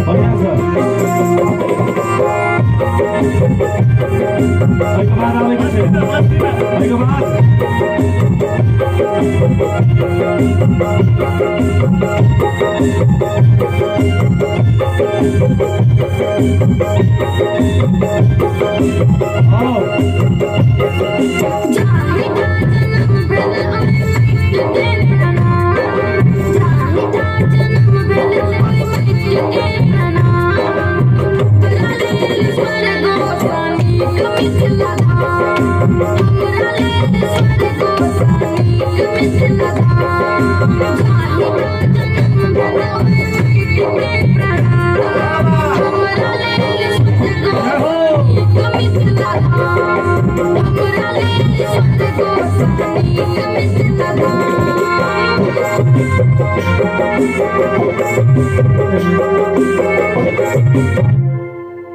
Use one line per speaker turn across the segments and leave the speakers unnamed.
बढ़िया सर। एहिके बाद आबै के छै, एहिके बाद। आओ।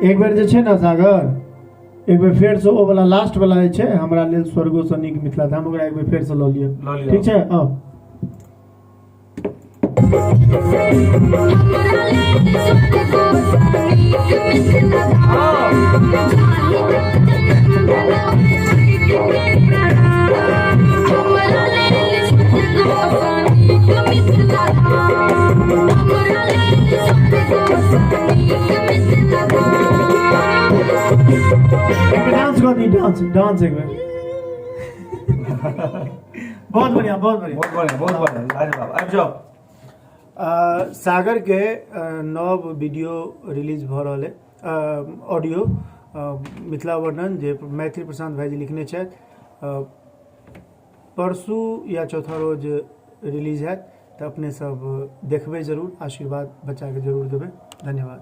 एक बेर जे छै ने सागर, एक बेर फेरसँ ओ वाला लास्ट वाला जे छै, हमरा लेल स्वर्गोसँ नीक मिथिला धाम, ओकरा एक बेर फेरसँ लऽ लिअ।
लऽ लिअ।
ठीक छै, आउ। एक बेर डांस कऽ दी, डांस, डांस एक बेर। बहुत बढ़िया, बहुत बढ़िया।
बहुत बढ़िया, बहुत बढ़िया, लाजवाब। आबि जाउ।
सागरके नव वीडियो रिलीज भऽ रहल अइ, ऑडियो मिथिला वर्णन, जे मैथिली प्रशांत भाईजी लिखने छथि। परसू या चौथा रोज रिलीज हैत, तऽ अपने सब देखबै जरूर, आशीर्वाद बच्चाके जरूर देबै। धन्यवाद।